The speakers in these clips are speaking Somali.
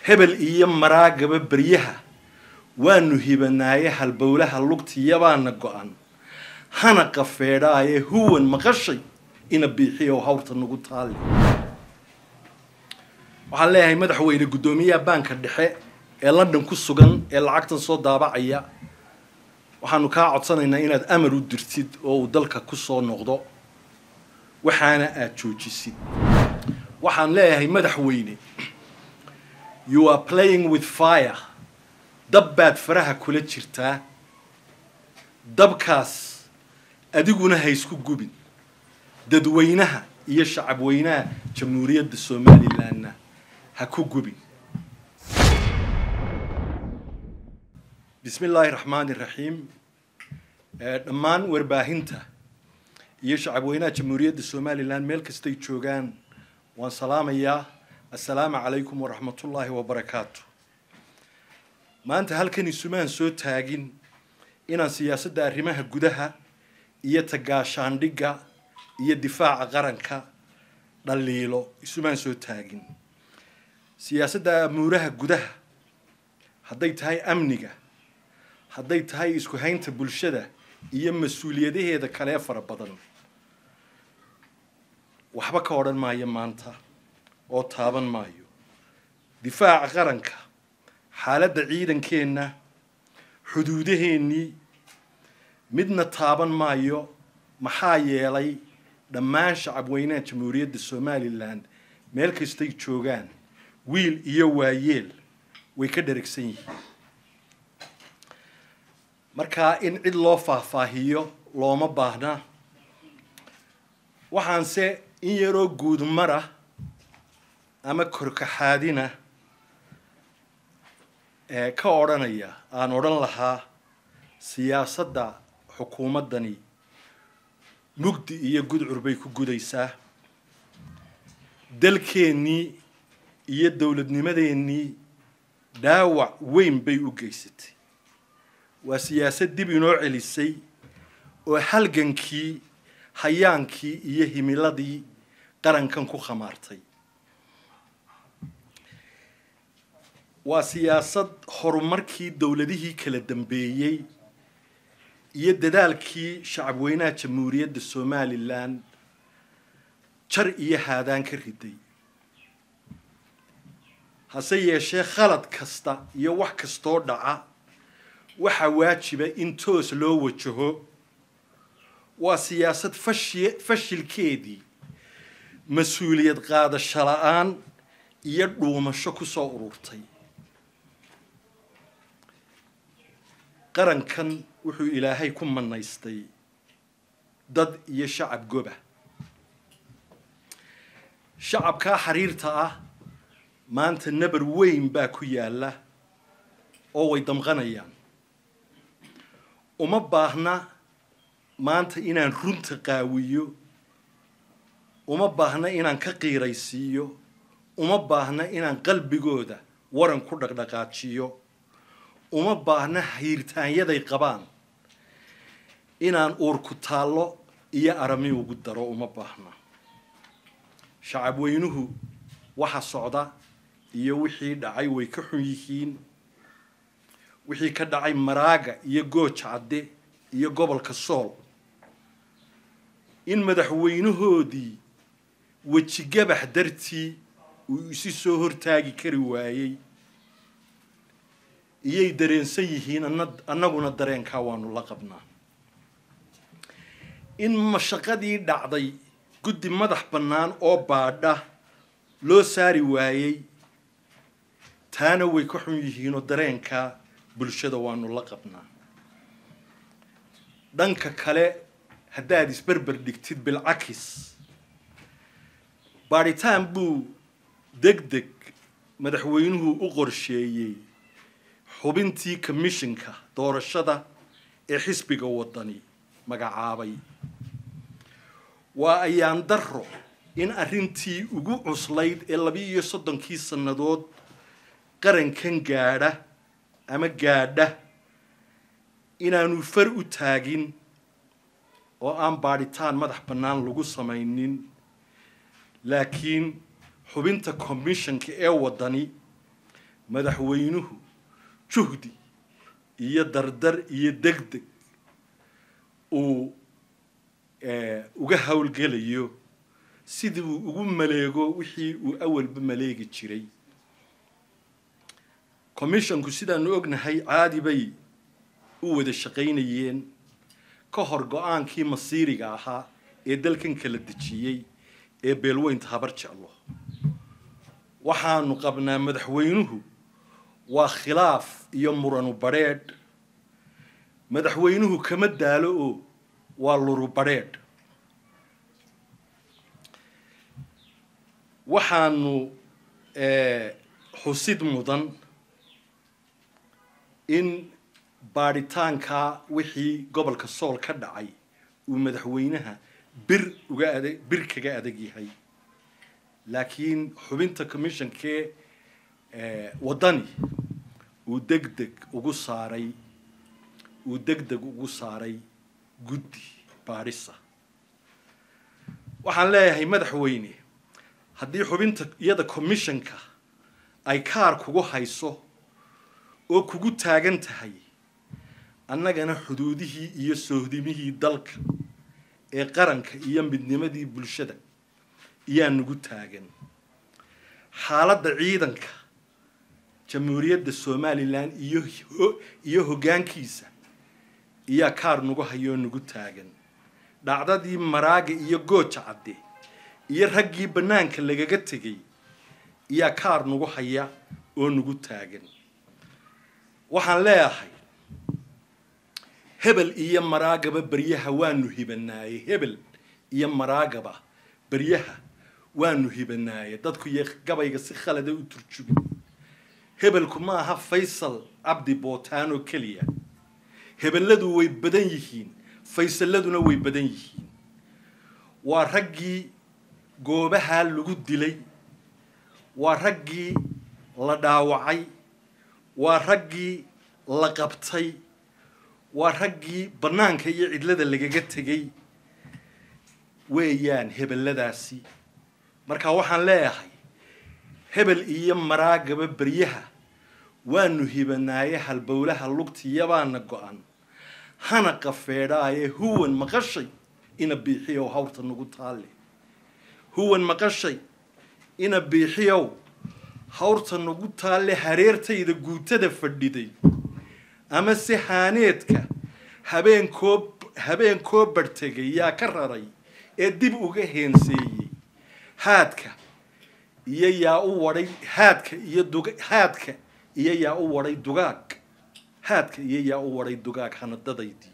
Hebel iyo Maraagaba beryaha waanu hibanaaye, halbowlaha lugtiyabaana go-an hana qafeedhaaye, huwan maqashay ina biixiyo hawrta nagu taali. Waxaan leeyahay madaxweyne, guddoomiyaha baanka dhexe ee London ku sugan ee lacagtan soo daabacaya, waxaanu kaa codsanaynaa inaad amar u dirtid oo uu dalka ku soo noqdo, waxaana aada joojisid. Waxaan leeyahay madaxweyne, you are playing with fire, dab baad faraha kula jirtaa, dabkaas adiguna ha isku gubin, dadweynaha iyo shacabweynaha Jamhuuriyadda Somalilandna ha ku gubin. Bismi illaahi raxmaani raxiim. Dhammaan warbaahinta iyo shacabweynaha Jamhuuriyadda Somaliland meel kastay joogaan waan salaamayaa. Assalaamu calaykum waraxmatullaahi wabarakaatu. Maanta halkan isumaan soo taagin inaan siyaasadda arrimaha gudaha iyo tagaashaandhigga iyo difaaca qaranka dhaliilo, isumaan soo taagin. Siyaasadda amuuraha gudaha, hadday tahay amniga, hadday tahay isku haynta bulshada iyo mas-uuliyadaheeda kalee fara badan, waxba ka odhan maayo maanta oo taaban maayo. Difaaca qaranka, xaaladda ciidankeenna, xuduudaheennii, midna taaban maayo, maxaa yeelay dhammaan shacabweynaha Jamhuuriyadda Somaliland meel kastay joogaan, wiil iyo waayeel, way ka dheragsan yihiin. Markaa in cid loo faahfaahiyo looma baahna. Waxaanse in yaroo guudmara ama korkaxaadina ka odhanaya aan odhan lahaa, siyaasadda xukuumaddani mugdi iyo gudcur bay ku gudaysaa dalkeennii iyo dowladnimadeennii, dhaawac weyn bay u geysatay. Waa siyaasad dib inoo celisay oo halgankii, hayaankii iyo himiladii qarankan ku khamaartay. Waa siyaasad horumarkii dowladihii kala dambeeyey iyo dadaalkii shacabweynaha Jamhuuriyadda Somaliland jar iyo haadaan ka riday. Hase yeeshee khalad kasta iyo wax kastoo dhaca waxaa waajiba in toos loo wajaho. Waa siyaasad fashi fashilkeedii mas-uuliyad qaadasho la-aan iyo dhuumasho ku soo ururtay. Qarankan wuxuu Ilaahay ku manaystay dad iyo shacab goba. Shacabkaa xariirta ah maanta nabar weyn baa ku yaalla oo way damqanayaan. Uma baahna maanta inaan runta qaawiyo, uma baahna inaan ka qiiraysiiyo, uma baahna inaan qalbigooda waran ku dhaqdhaqaajiyo, uma baahna hiirtaanyaday qabaan inaan uurku taallo iyo arami ugu daro, uma baahna. Shacabweynuhu waxa socda iyo wixii dhacay way ka xun yihiin. Wixii ka dhacay Maraaga iyo Gooja Cadde iyo gobolka Sool, in madaxweynahoodii wejigabax dartii uu isi soo hortaagi kari waayey iyay dareensan yihiin, annaguna dareenkaa waanu la qabnaa. In mashaqadii dhacday guddi madax bannaan oo baadha loo saari waayey, taana way ka xun yihiinoo dareenkaa bulshada waanu la qabnaa. Dhanka kale haddaad isberber dhigtid, bilcakis, baadhitaan buu deg deg madaxweynuhu u qorsheeyey xubintii commissionka doorashada ee xisbiga Waddani magacaabay. Waa ayaan darro in arrintii ugu cuslayd ee 32-kii sannadood qarankan gaadha ama gaadha inaanu far u taagin oo aan baadhitaan madax bannaan lagu samaynin, laakiin xubinta commissionka ee Waddani Madaxweynuhu juhdi iyo dardar iyo degdeg uu uga howlgelayo sidii uu ugu maleego wixii uu awalba maleegi jiray. Commissionku sidaanu ognahay caadi bay u wada shaqaynayeen ka hor go-aankii masiiriga ahaa ee dalkan kala dejiyey ee beelweynta Habar Jeclo. Waxaanu qabnaa madaxweynuhu waa khilaaf iyo muranu badheedh. Madaxweynuhu kama daalo oo waa luru badheedh. Waxaanu xusid mudan in baadhitaankaa wixii gobolka Sool ka dhacay uu madaxweynaha bir uga adag, bir kaga adag yahay, laakiin xubinta commissionkee Waddani uu degdeg ugu saaray, uu degdeg ugu saaray guddi baadhisa. Waxaan leeyahay madaxweyne, haddii xubinta iyada commissionka ay kaar kugu hayso oo kugu taagan tahay, annagana xuduudihii iyo soohdimihii dalka ee qaranka iyo midnimadii bulshada iyaa nagu taagan. Xaaladda ciidanka Jamhuuriyadda Somaliland iyo hoggaankiisa iyaa kaar nagu hayoo nagu taagan. Dhacdadii Maraaga iyo Gooja Cadde iyo raggii bannaanka lagaga tegay iyaa kaar nagu haya oo nagu taagan. Waxaan leeyahay hebel iyo maraagaba beryaha waanu hibanaaye, hebel iyo maraagaba beryaha waanu hibanaaye. Dadku iyo gabayga si khalada u turjubin. Hebelku ma aha Faysal Cabdi Bootaan oo keliya. Hebelladu way badan yihiin, Faysalladuna way badan yihiin. Waa raggii goobahaa lagu dilay, waa raggii la dhaawacay, waa raggii la qabtay, waa raggii bannaanka iyo cidlada lagaga tegay weeyaan hebelladaasi. Marka waxaan leeyahay hebel iyo maraagaba beryaha waanu hibanaaye, halbowlaha lugtiyabaana go-an hana qafeedhaaye. Huwan maqashay ina biixiyow hawrta nagu taalle, huwan maqashay ina biixiyow hawrta nagu taalle. Hareertayda guutada fadhiday ama se haaneedka habeenkoo barhtegay yaa ka raray ee dib uga heenseeyey haadka iyo yaa u wadhay haadka iyo duga haadka iyo yaa u wadhay dugaag, haadka iyo yaa u wadhay dugaag hanadadaydii.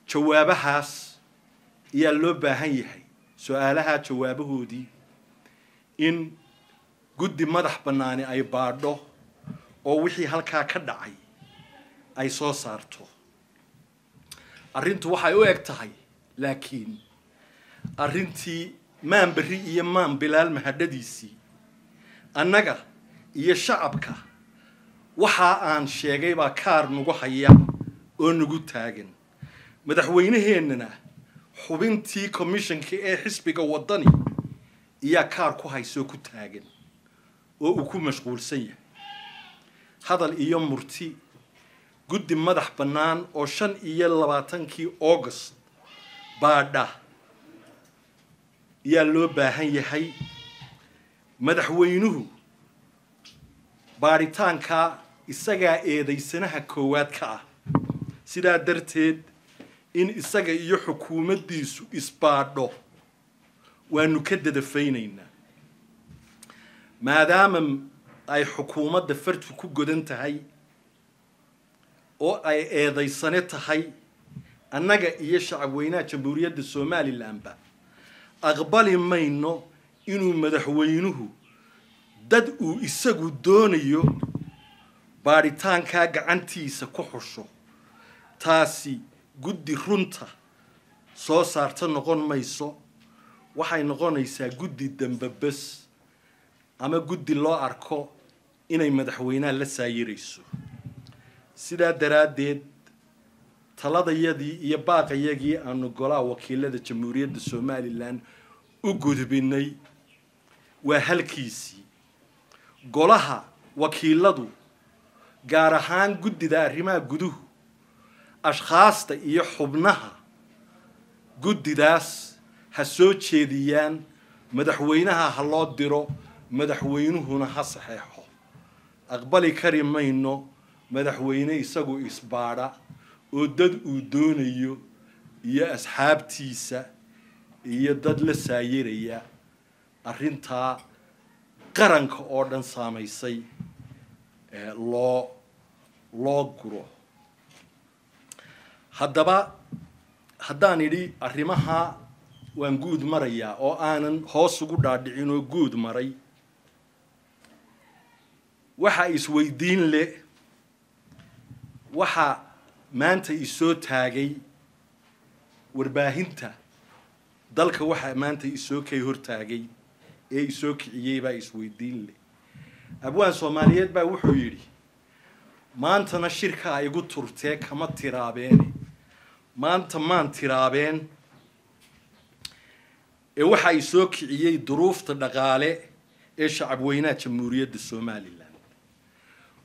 Jawaabahaas ayaa loo baahan yahay, su-aalaha jawaabahoodii in guddi madax bannaani ay baadho oo wixii halkaa ka dhacay ay soo saarto. Arrintu waxay u eg tahay laakiin arrintii maan berri iyo maan Bilaal mahadhadiisii annaga iyo shacabka waxa aan sheegay baa kaar nagu haya oo nagu taagan. Madaxweynaheennana xubintii commissionka ee xisbiga Waddani iyaa kaar ku haysoo ku taagan oo uu ku mashquulsan yahay. Hadal iyo murti, guddi madax bannaan oo 25-kii August baadha yaa loo baahan yahay. Madaxweynuhu baadhitaankaa isagaa eedaysanaha koowaad ka ah, sidaa darteed in isaga iyo xukuumaddiisu isbaadho waanu ka dadafaynaynaa, maadaama ay xukuumadda fartu ku godan tahay oo ay eedaysane tahay. Annaga iyo shacabweynaha Jamhuuriyadda Somalilandba aqbali mayno inuu madaxweynuhu dad uu isagu doonayo baadhitaankaa gacantiisa ku xusho. Taasi guddi runta soo saarta noqon mayso, waxay noqonaysaa guddi dambabes ama guddi loo arko inay madaxweynaha la saayirayso. Sidaa daraaddeed taladayadii iyo baaqayagii aanu golaha wakiilada Jamhuuriyadda Somaliland u gudbinay waa halkiisii. Golaha Wakiiladu, gaar ahaan guddida arrimaha guduhu, ashkhaasta iyo xubnaha guddidaas ha soo jeediyaan, madaxweynaha ha loo diro, madaxweynuhuna ha saxeexo. Aqbali kari mayno madaxweyne isagu isbaadha oo dad uu doonayo iyo asxaabtiisa iyo dad la saayiraya arrintaa qaranka oo dhan saamaysay loo guro. Haddaba haddaan idhi arrimaha waan guud marayaa oo aanan hoos ugu dhaadhicin oo guud maray, waxa isweydiin leh, waxa maanta isoo taagay warbaahinta dalka, waxa maanta isoo kay hortaagay ee isoo kiciyey baa isweydiin leh. Abwaan Soomaaliyeed baa wuxuu yidhi: "Maantana shirkaa igu turtee kama tiraabeene." Maanta maan tiraabeen ee waxa isoo kiciyey duruufta dhaqaale ee shacabweynaha Jamhuuriyadda Somaliland.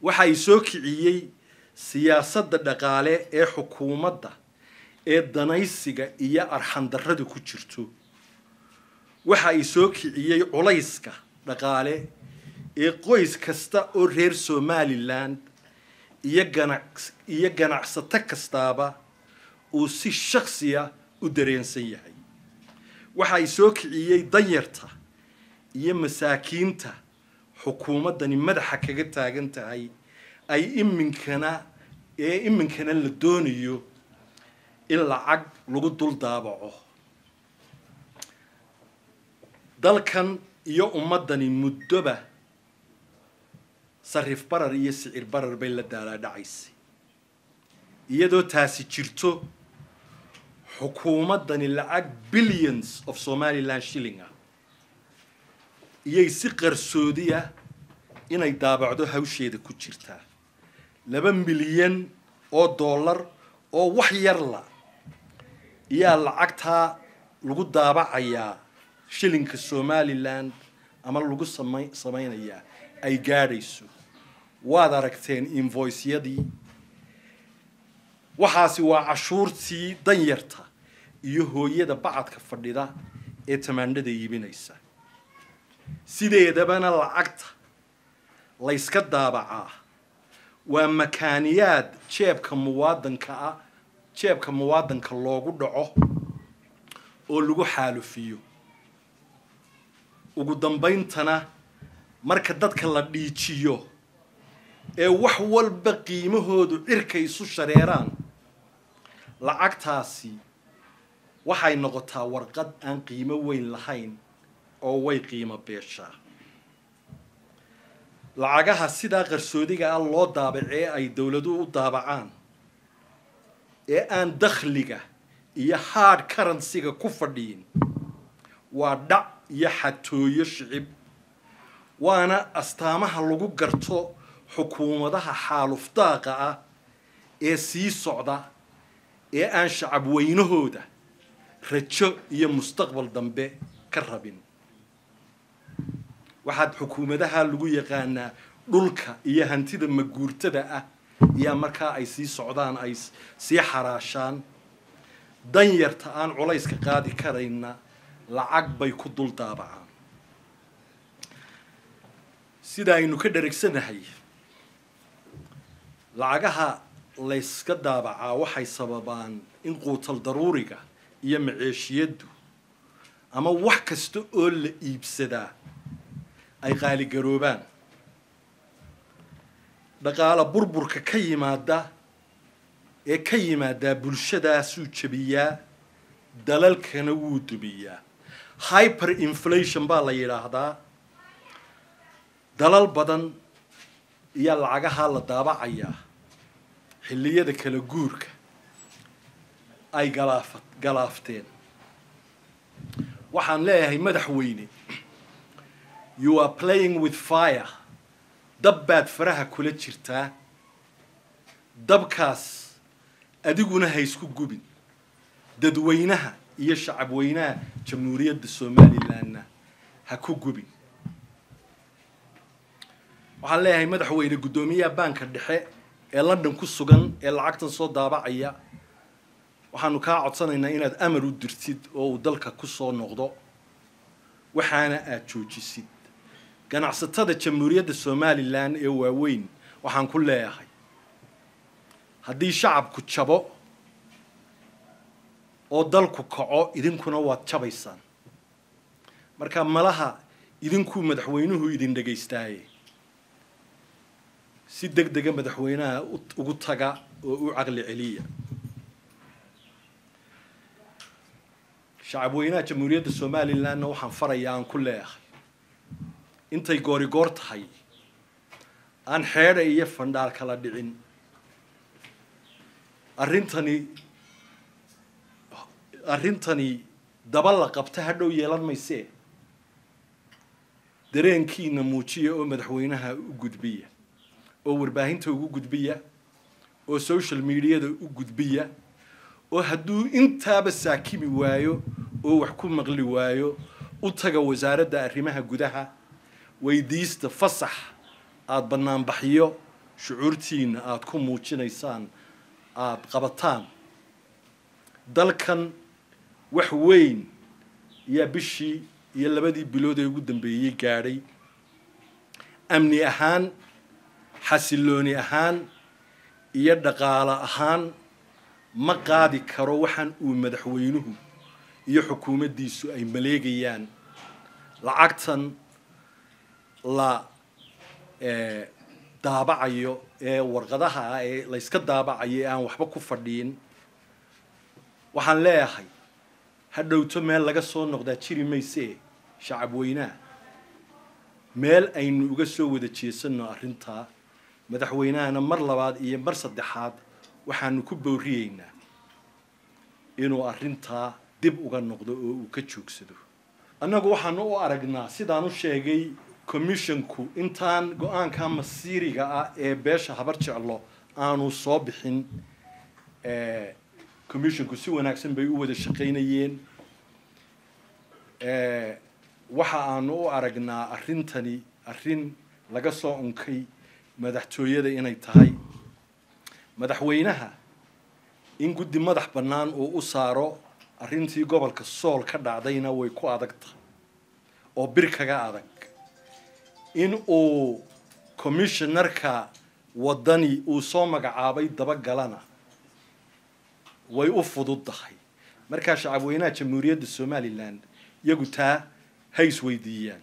Waxa isoo kiciyey siyaasadda dhaqaale ee xukuumadda ee danaysiga iyo arxandarrada ku jirto. Waxa isoo kiciyey culayska dhaqaale ee qoys kasta oo reer Somaliland iyo iyo ganacsato kastaaba uu si shaksiya u dareensan yahay. Waxa isoo kiciyey danyarta iyo masaakiinta xukuumaddani madaxa kaga taagan tahay ay iminkana ee iminkana la doonayo in lacag lagu dul daabaco. Dalkan iyo ummaddani muddoba sarif barar iyo sicir barar bay la daalaadhacaysay. Iyadoo taasi jirto, xukuumaddani lacag billions of Somaliland shilling ah iyay si qarsoodiya inay daabacdo hawsheeda ku jirtaa. 2 milyan oo dollar oo wax yarla iyaa lacagtaa lagu daabacayaa shilinka Somaliland ama lagu samaynayaa ay gaadhayso. Waad aragteen invoice-yadii. Waxaasi waa cashuurtii danyarta iyo hooyada bacadka fadhida ee tamaandhada iibinaysa. Sideedabana lacagta layska daabacaa waa makaaniyaad jeebka muwaadanka ah, jeebka muwaadanka loogu dhaco oo lagu xaalufiyo. Ugu dambayntana, marka dadka la dhiijiyo ee wax walba qiimahoodu cirka isu shareeraan, lacagtaasi waxay noqotaa warqad aan qiimo weyn lahayn oo way qiimo beeshaa. Lacagaha sidaa qarsoodiga ah loo daabacee ay dowladuhu u daabacaan ee aan dakhliga iyo hard currency-ga ku fadhiyin waa dhac iyo xatooyo shicib, waana astaamaha lagu garto xukuumadaha xaalufdaaqa ah ee sii socda ee aan shacab weynahooda rajo iyo mustaqbal dambe ka rabin. Waxaad xukuumadaha lagu yaqaanaa dhulka iyo hantida maguurtada ah ayaa markaa ay sii socdaan ay sii xaraashaan, danyarta aan culayska qaadi karayna lacag bay ku dul daabacaan. Sida aynu ka dheregsanahay, lacagaha layska daabacaa waxay sababaan in quutal daruuriga iyo maceeshiyaddu ama wax kasta oo la iibsadaa ay qaaligaroobaan. Dhaqaala burburka ka yimaada ee ka yimaadaa bulshadaasuu jebiyaa, dalalkana wuu dumiyaa. Hyper inflation baa la yidhaahdaa. Dalal badan ayaa lacagahaa la daabacayaa xilliyada kala guurka ay galaafteen. Waxaan leeyahay, madaxweyne, you are playing with fire. Dab baad faraha kula jirtaa. Dabkaas adiguna ha isku gubin, dadweynaha iyo shacabweynaha Jamhuuriyadda Somalilandna ha ku gubin. Waxaan leeyahay madaxweyne, guddoomiyaha baanka dhexe ee London ku sugan ee lacagtan soo daabacaya, waxaanu kaa codsanaynaa inaad amar u dirtid oo uu dalka ku soo noqdo, waxaana aada joojisid. Ganacsatada Jamhuuriyadda Somalilan ee waaweyn waxaan ku leeyahay, haddii shacabku jabo oo dalku kaco, idinkuna waad jabaysaan. Marka malaha idinkuu madaxweynuhu idin dhegaystaaye, si deg dega madaxweynaha ugu taga oo u caqli celiya. Shacabweynaha Jamhuuriyadda Somalilandna waxaan farayaa, aan ku leeyahay, intay goori goor tahay, aan xeedha iyo fandhaal kala dhicin, arrintani daba la qabta hadhow yeelan maysee, dareenkiina muujiya oo madaxweynaha u gudbiya, oo warbaahinta ugu gudbiya, oo social mediada u gudbiya, oo hadduu intaaba saakimi waayo oo wax ku maqli waayo, u taga wasaaradda arrimaha gudaha, weydiista fasax aada banaanbaxyo shucuurtiina aada ku muujinaysaan aada qabataan. Dalkan wax weyn ayaa bishii iyo labadii bilood ee ugu dambeeyey gaadhay, amni ahaan, xasilooni ahaan iyo dhaqaale ahaan. Ma qaadi karo waxaan uu madaxweynuhu iyo xukuumaddiisu ay maleegayaan, lacagtan la daabacayo ee warqadaha ah ee layska daabacayo ee aan waxba ku fadhiyin. Waxaan leeyahay, ha dhowto meel laga soo noqdaa jiri maysee, shacab weynaha meel aynu uga soo wada jeesano arrintaa. Madaxweynahana mar labaad iyo mar saddexaad waxaanu ku booriyeynaa inuu arrintaa dib uga noqdo oo uu ka joogsado. Annagu waxaanu u aragnaa, sidaan u sheegay, commissionku intaan go-aanka masiiriga ah ee beesha Habar Jeclo aanu soo bixin, commissionku si wanaagsan bay u wada shaqaynayeen. Waxa aanu u aragnaa arrintani arrin laga soo unkay madaxtooyada inay tahay. Madaxweynaha in guddi madax bannaan uu u saaro arrintii gobolka Sool ka dhacdayna way ku adag tahay oo bir kaga adag. In uu commissionarka Waddani uu soo magacaabay dabagalana way u fudud tahay. Markaa shacabweynaha Jamhuuriyadda Somaliland iyagu taa ha isweydiiyaan.